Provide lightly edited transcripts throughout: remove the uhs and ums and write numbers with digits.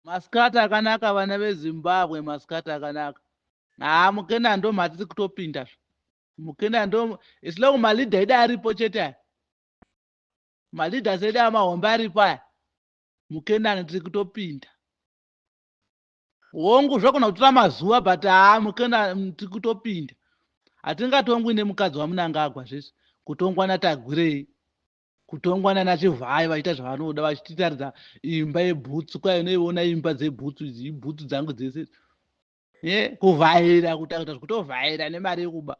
Masikati akanaka vana veZimbabwe, masikati akanaka. Haa, muKenani ndo matiri kutopinda zve. MuKenani ndo as long maleader edu aripo chete aya. Maleaders edu amahombe aripo aya. MuKenani tiri kutopinda. Hongu, zvogona kutora mazuva, but haa, muKenani tiri kutopinda. Hatingatongwi nemukadzi waMunangagwa zvese. Kutongwa naTagwirei. Kutongwa nanaChivhayo vachiita zvavanoda, vachititaridza imba yebhutsu. Kwai unoiona imba dzebhutsu idzi, ibhutsu dzangu dzese. Kuvhaira, kuita zvekutovhaira nemari yekuba.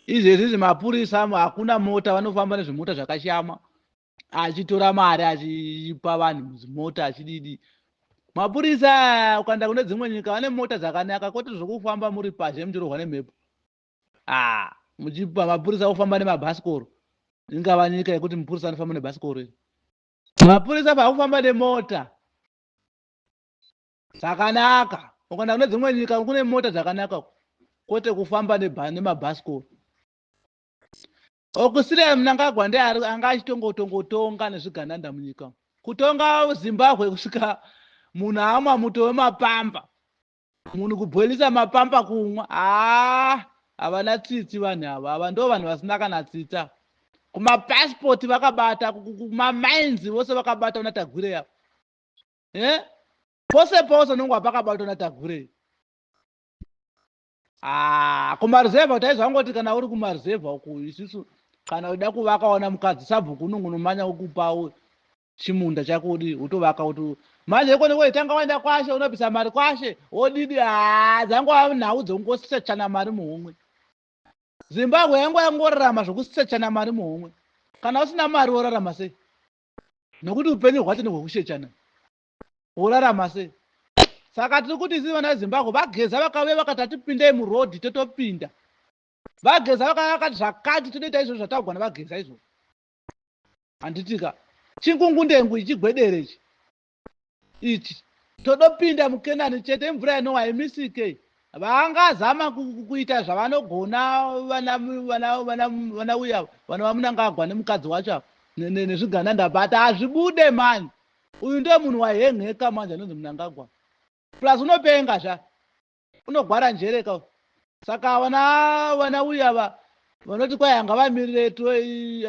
Izvezvi izvi mapurisa hakuna mota, vanofamba nezvimota zvakashama, achitora mari achipa vanhu mudzimota achididi. Mapurisa ukaenda kune dzimwe nyika vane mota dzakanaka, kwete zvokufamba muri pazhe muchirohwa nemhepo. Ah, muchipa mapurisa kufamba nemabhasikoro. Ingava nyika yekuti mupurisa anofamba nebhasikoro iri. Mapurisa pakufamba nemota dzakanaka. Ukaenda kune dzimwe nyika kune mota dzakanaka, kwete kufamba nemabhasikoro. Okusiriya Mnangagwa ndiye anga achitongotongotonga nezvigananda munyika. Kutonga Zimbabwe kusvika munhu amwa muto wemapamba. Munhu kubhoilisa mapamba kumwa. Haa, havana tsitsi vanhu ava. Ava ndo vanhu vasina kana tsitsa. Kumapasipoti vakabata, kumamines vose vakabata una Tagwirei ava. Pose pose unonge pakabatwa naTagwirei. Ah, kumaruzevha taizvangoti kana uri kumaruzevha uku isusu kana uida kuvaka wana mukadzi sabhuku unongonomanya wokupa chimunda chako udi wotovaka kuti manje ikone woitanga waenda kwashe unobvisa mari kwashe wodidi. Haa, dzangova nhau dzekungosechana mari muhomwe. Zimbabwe yangu yangorarama zvokusechana mari muhomwe. Kana usina mari worarama sei? Nokuti upenyu hwacho nehwekushechana, worarama sei? Saka tiri kuti isi vana veZimbabwe, vaGeza vakauya vakati atipindei murodhi, totopinda. Vageza vakauya vakati zvakati, totoita izvozvo zvataugwa navaGeza izvozvo, handitika? Chingungundengu ichi, gwedere ichi ichi, todopinda muKenani chete. Imvura inowa haimisike. Vangazama kuita zvavanogona vana uya vana vaMunangagwa nemukadzi wacho nezvigananda, but hazvibude mani. Uyu ndiye munhu wahenheka manje anonzi Munangagwa, plus unopenga zva, unogwara njere ka. Saka vana uya vanoti kwai angavamirire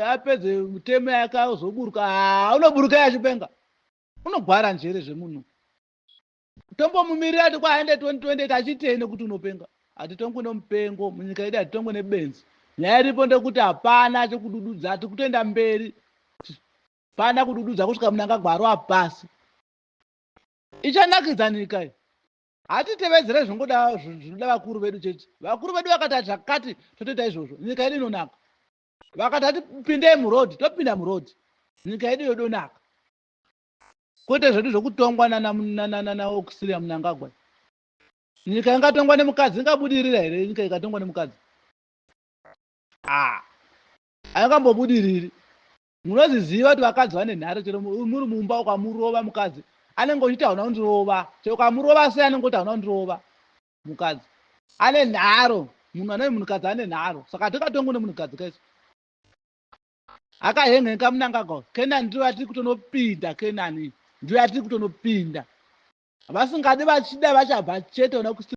apedze mutemo yake azoburuka. Haa, unoburuka achipenga, unogwara njere zvemunhu. Tombomumirira ti kwaende 2028 achitei? Nekuti unopenga. Hatitongwi nomupengo munyika yedu, hatitongwi nebenzi. Nyaya iripo ndekuti hapana chekudududza, tiri mberi, pana kudududza kusvika Munangagwa arova pasi. Ichanakidza nyika iyi. Hatitevedzere zvingoda zvinoda vakuru vedu chete. Vakuru vedu vakati zvakati, totoita izvozvo, nyika yedu inonaka. Vakati hatipindei murodhi, topinda murodhi, nyika yedu yodonaka, kwete zvedu zvokutongwa naOxillia Munangagwa. Nyika ingatongwa nemukadzi ingabudirira here? Nyika ikatongwa nemukadzi, haingambobudiriri. Munozviziva kuti vakadzi vane nhare. Chero muri mumba, ukamurova mukadzi anenge uchiti hauna kundirova. Chero ukamurova sei, anenge kuti hauna kundirova. Mukadzi ane nharo, munhu ane munhukadzi ane nharo. Saka hatingatongwi nemunhukadzi kaiso. Akahenhenka Munangagwa. Kenani ndiyo yatiri kutonopinda, Kenani ndiyo yatiri kutonopinda. Vasingadi vachida vachabva chete ona.